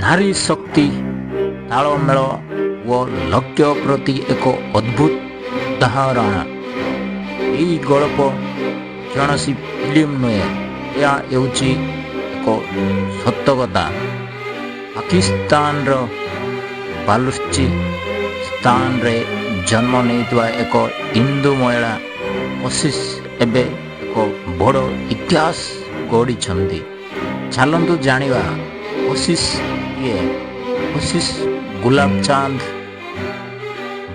ନାରୀ ଶକ୍ତି, ତାଳମେଳ ଓ ଲକ୍ଷ୍ୟ ପ୍ରତି ଏକ ଅଦ୍ଭୁତ ଉଦାହରଣ। ଏହି ଗଳ୍ପ କୌଣସି ଫିଲ୍ମ ନୁହେଁ, ଏହା ହେଉଛି ଏକ ସତ କଥା। ପାକିସ୍ତାନର ବାଲୁଚିସ୍ତାନରେ ଜନ୍ମ ନେଇଥିବା ଏକ ହିନ୍ଦୁ ମହିଳା କଶିଶ ଏବେ ଏକ ବଡ଼ ଇତିହାସ ଗଢ଼ିଛନ୍ତି। ଚାଲନ୍ତୁ ଜାଣିବା କଶିଶ କିଏ। କଶିଶ ଗୁଲାବ ଚାନ୍ଦ,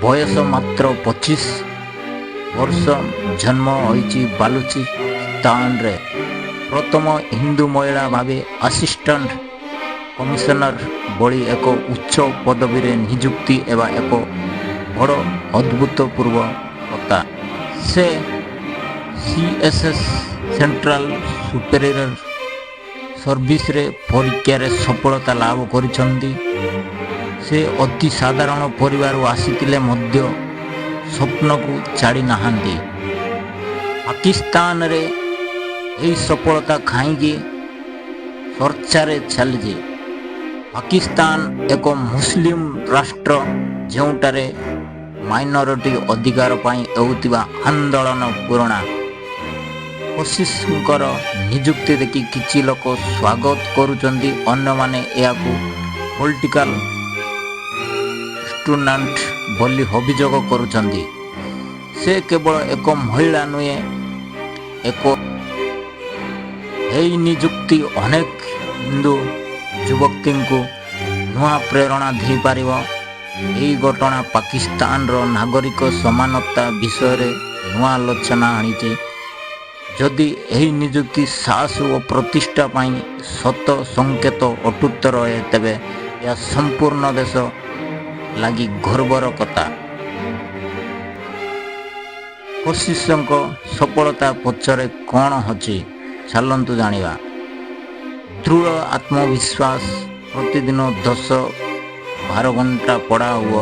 ବୟସ ମାତ୍ର 25 ବର୍ଷ, ଜନ୍ମ ହୋଇଛି ବାଲୁଚିସ୍ତାନରେ। ପ୍ରଥମ ହିନ୍ଦୁ ମହିଳା ଭାବେ ଆସିଷ୍ଟାଣ୍ଟ କମିଶନର ଭଳି ଏକ ଉଚ୍ଚ ପଦବୀରେ ନିଯୁକ୍ତି ହେବା ଏକ ବଡ଼ ଅଦ୍ଭୁତପୂର୍ବ କଥା। ସେ ସିଏସ୍ଏସ୍, ସେଣ୍ଟ୍ରାଲ ସୁପେରିୟର ସର୍ଭିସରେ ପରୀକ୍ଷାରେ ସଫଳତା ଲାଭ କରିଛନ୍ତି। ସେ ଅତି ସାଧାରଣ ପରିବାରରୁ ଆସିଥିଲେ ମଧ୍ୟ ସ୍ୱପ୍ନକୁ ଛାଡ଼ି ନାହାନ୍ତି। ପାକିସ୍ତାନରେ ଏହି ସଫଳତା କାହିଁକି ଚର୍ଚ୍ଚାରେ ଚାଲିଛି? ପାକିସ୍ତାନ ଏକ ମୁସଲିମ ରାଷ୍ଟ୍ର, ଯେଉଁଠାରେ ମାଇନରିଟି ଅଧିକାର ପାଇଁ ହେଉଥିବା ଆନ୍ଦୋଳନ ପୁରୁଣା। କଶିଶଙ୍କର ନିଯୁକ୍ତି ଦେଖି କିଛି ଲୋକ ସ୍ୱାଗତ କରୁଛନ୍ତି, ଅନ୍ୟମାନେ ଏହାକୁ ପଲିଟିକାଲ ଷ୍ଟଣ୍ଟ ବୋଲି ଅଭିଯୋଗ କରୁଛନ୍ତି। ସେ କେବଳ ଏକ ମହିଳା ନୁହେଁ, ଏକ ଏହି ନିଯୁକ୍ତି ଅନେକ ହିନ୍ଦୁ ଯୁବତୀଙ୍କୁ ନୂଆ ପ୍ରେରଣା ଦେଇପାରିବ। ଏହି ଘଟଣା ପାକିସ୍ତାନର ନାଗରିକ ସମାନତା ବିଷୟରେ ନୂଆ ଆଲୋଚନା ଆଣିଛି। ଯଦି ଏହି ନିଯୁକ୍ତି ସାହସ ଓ ପ୍ରତିଷ୍ଠା ପାଇଁ ସତ ସଂକେତ ଅଟୁତ ରହେ, ତେବେ ଏହା ସମ୍ପୂର୍ଣ୍ଣ ଦେଶ ଲାଗି ଗର୍ବର କଥା। କଶିଶଙ୍କ ସଫଳତା ପଛରେ କ'ଣ ଅଛି, ଚାଲନ୍ତୁ ଜାଣିବା। ଦୃଢ଼ ଆତ୍ମବିଶ୍ୱାସ, ପ୍ରତିଦିନ 10-12 ଘଣ୍ଟା ପଢ଼ା ଓ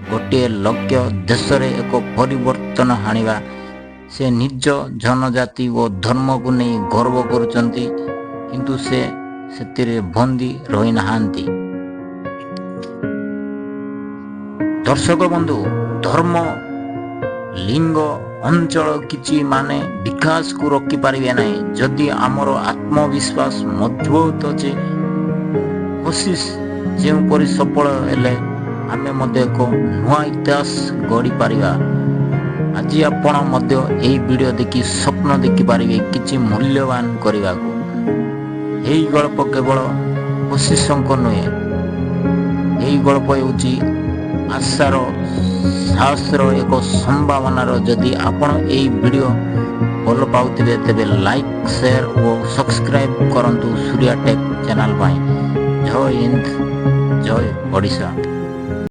ଗୋଟିଏ ଲକ୍ଷ୍ୟ, ଦେଶରେ ଏକ ପରିବର୍ତ୍ତନ ଆଣିବା। ସେ ନିଜ ଜନଜାତି ଓ ଧର୍ମକୁ ନେଇ ଗର୍ବ କରୁଛନ୍ତି, କିନ୍ତୁ ସେ ସେଥିରେ ବନ୍ଦୀ ରହିନାହାନ୍ତି। ଦର୍ଶକ ବନ୍ଧୁ, ଧର୍ମ, ଲିଙ୍ଗ, ଅଞ୍ଚଳ କିଛି ମାନେ ବିକାଶକୁ ରୋକିପାରିବେ ନାହିଁ, ଯଦି ଆମର ଆତ୍ମବିଶ୍ୱାସ ମଜବୁତ ଅଛି। କଶିଶ ଯେଉଁପରି ସଫଳ ହେଲେ, ଆମେ ମଧ୍ୟ ଏକ ନୂଆ ଇତିହାସ ଗଢ଼ିପାରିବା। ଆଜି ଆପଣ ମଧ୍ୟ ଏହି ଭିଡ଼ିଓ ଦେଖି ସ୍ୱପ୍ନ ଦେଖିପାରିବେ କିଛି ମୂଲ୍ୟବାନ କରିବାକୁ। ଏହି ଗଳ୍ପ କେବଳ କଶିଶଙ୍କ ନୁହେଁ, ଏହି ଗଳ୍ପ ହେଉଛି ଆଶାର, ସାହସର, ଏକ ସମ୍ଭାବନାର। ଯଦି ଆପଣ ଏହି ଭିଡ଼ିଓ ଭଲ ପାଉଥିବେ, ତେବେ ଲାଇକ୍, ସେୟାର ଓ ସବସ୍କ୍ରାଇବ୍ କରନ୍ତୁ ସୂର୍ୟା ଟେକ୍ ଚ୍ୟାନେଲ୍ ପାଇଁ। ଜୟ ହିନ୍ଦ, ଜୟ ଓଡ଼ିଶା।